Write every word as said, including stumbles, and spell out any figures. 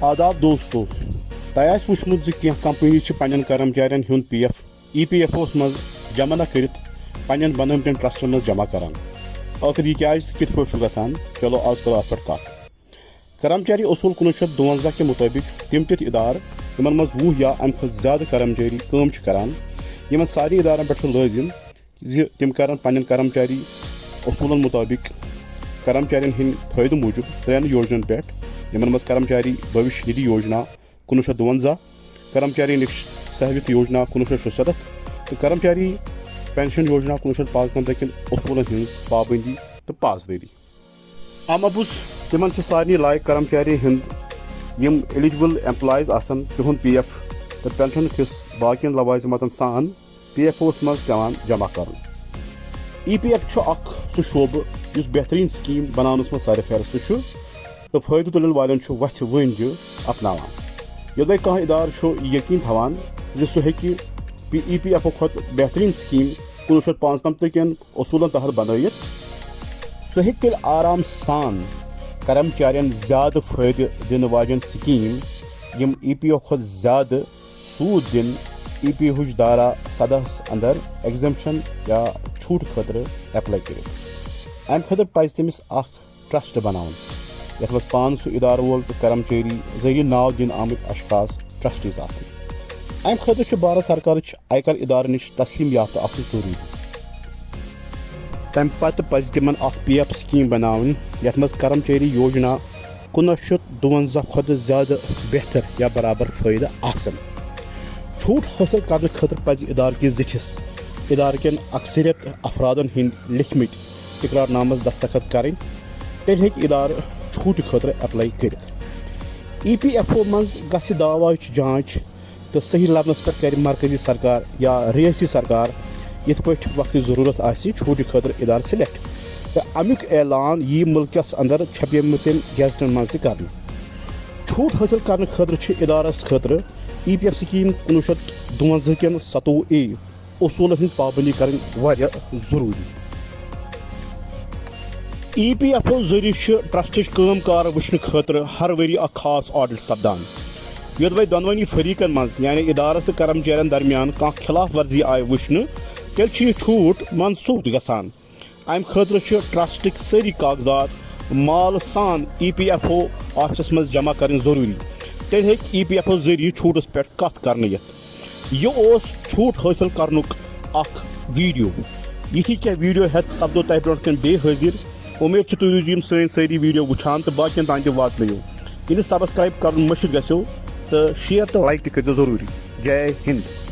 آداب دوستو، تۄہہِ آسہِ وُچھمُت زِ کینٛہہ کمپنی چھِ پننٮ۪ن کرمچارین ہُنٛد P F E P F اوس منٛز جمع نہ کٔرِتھ پننٮ۪ن بنٲومٕتٮ۪ن ٹرسٹن منٛز جمع کران۔ ٲخر یہِ کیازِ تہٕ کِتھ پٲٹھۍ چھُ گژھان، چلو آز کرو اتھ پٮ۪ٹھ کتھ۔ کرمچاری اصول کُنوُہ شیٚتھ دُونزہ کہِ مُطٲبِق تِم تِتھۍ ادارٕ یِمن منٛز وُہ یا امہِ کھۄتہٕ زیادٕ کرمچاری کٲم چھِ کران، یِمن سارنٕے ادارن پٮ۪ٹھ چھُ لٲزِم زِ تِم کرن پننٮ۪ن کرمچاری اصوٗلن مُطٲبِق کرمچارین ہٕنٛدۍ فٲیدٕ موٗجوٗب ترٛٮ۪ن یوجنن پٮ۪ٹھ، یِمن منٛز کرمچاری بھوش ندھی یوجنا کُنوُہ شیٚتھ دُونزہ، کرمچاری نِشچت سہوت یوجنا کُنوُہ شیٚتھ شُسَتتھ تہٕ کرمچاری پینشن یوجنا کُنوُہ شیٚتھ پانٛژنَمتھ کٮ۪ن اصوٗلن ہٕنٛز پابندی تہٕ پاسدٲری۔ اما بُز تِمن چھِ سارنٕے لایق کرمچاری ہٕنٛدۍ یِم eligible employees آسن، تِہُنٛد پی ایف تہٕ پینشن کِس باقین لوازماتن سان پی ایف اوس منٛز پٮ۪وان جمع کرُن۔ ای پی ایف چھُ اکھ سُہ شعبہٕ یُس بہتریٖن سکیٖم بناونس منٛز سرِ فہرست چھُ تہٕ فٲیدٕ تُلن والٮ۪ن چھُ وژھِ وٲنجہِ اپناوان۔ یوٚدوے کانٛہہ ادارٕ چھُ یہِ یقین تھاوان زِ سُہ ہیٚکہِ پی ای پی ایف او کھۄتہٕ بہتریٖن سکیٖم کُنوُہ شیٚتھ پانٛژنَمتھ کٮ۪ن اصوٗلن تحت بنٲوِتھ، سُہ ہیٚکہِ تیٚلہِ آرام سان کرمچارٮ۪ن زیادٕ فٲیدٕ دِنہٕ واجٮ۪ن سکیٖم، یِم ای پی او کھۄتہٕ زیادٕ سوٗد دِن، ای پی ہُچ دارا سداہس اندر ایگزمپشن یا چھوٹ خٲطرٕ اپلائی کٔرِتھ۔ امہِ خٲطرٕ پزِ تٔمِس اکھ ٹرسٹ بناوُن، یتھ منٛز پانہٕ سُہ ادارٕ وول تہٕ کرمچٲری ذٔریعہٕ ناو دِنہٕ آمٕتۍ اشخاص ٹرسٹیز آسن۔ امہِ خٲطرٕ چھُ بھارت سرکارٕچ آیکر ادارٕ نِش تسلیم یافتہٕ آسُن ضروٗری۔ تمہِ پتہٕ پزِ تِمن اکھ پی ایف سکیٖم بناوٕنۍ، یتھ منٛز کرمچٲری یوجنا کُنوُہ شیٚتھ دُونزہ کھۄتہٕ زیادٕ بہتر یا برابر فٲیدٕ آسن۔ چھوٹ حٲصِل کرنہٕ خٲطرٕ پزِ ادارٕ کِس زِٹھِس ادارٕ کٮ۪ن اکثریت افرادن ہٕنٛدۍ لیکھمٕتۍ اقرار نامس دستخط کرٕنۍ، تیٚلہِ ہیٚکہِ ادارٕ چھوٹہِ خٲطرٕ اپلائی کٔرِتھ۔ ای پی ایف او منٛز گژھِ دعواہٕچ جانچ تہٕ صحیح لبنس پٮ۪ٹھ کرِ مرکزی سرکار یا ریاستی سرکار یِتھ پٲٹھۍ وقتٕچ ضروٗرت آسہِ چھوٹہِ خٲطرٕ ادارٕ سلیکٹ، تہٕ امیُک اعلان یی مُلکس اندر چھپیمٕتٮ۪ن گیزٹن منٛز تہِ کرنہٕ۔ چھوٹ حٲصِل کرنہٕ خٲطرٕ چھِ ادارس خٲطرٕ ای پی ایف سکیٖم کُنوُہ شیٚتھ دُونزہ کٮ۪ن ستووُہ اے اصوٗلن ہٕنٛز پابندی کرٕنۍ واریاہ ضروٗری۔ ای پی ایف او ذٔریعہٕ چھِ ٹرسٹٕچ کٲم کار وٕچھنہٕ خٲطرٕ ہر ؤری اکھ خاص آڈٹ سپدان۔ یوٚدوَے دۄنوٕنی فریقن منٛز، یعنی ادارس تہٕ کرمچارین درمیان، کانٛہہ خلاف ورزی آیہِ وٕچھنہٕ، تیٚلہِ چھُ یہِ چھوٹ منسوخ گژھان۔ امہِ خٲطرٕ چھُ ٹرسٹٕکۍ سٲری کاغذات مال سان ای پی ایف او آفسس منٛز جمع کرٕنۍ ضروٗری۔ تیٚلہِ ہیٚکہِ ای پی ایف او ذٔریعہٕ چھوٹس پٮ۪ٹھ کتھ کرنہٕ یِتھ۔ یہِ اوس چھوٹ حٲصِل کرنُک اکھ ویڈیو۔ یِتھی کینٛہہ ویڈیو ہٮ۪تھ سپدو تۄہہِ برونٛٹھ کَنہِ بیٚیہِ حٲضِر۔ اُمید چھِ تُہۍ روٗزِو یِم سٲنۍ سٲری ویڈیو وٕچھان تہٕ باقین تام تہِ واتنٲیِو۔ یہِ نہٕ سبسکرائب کرُن مٔشِتھ گژھیو تہٕ شیئر تہٕ لائک تہِ کٔرۍزیو ضروٗری۔ جے ہِنٛد۔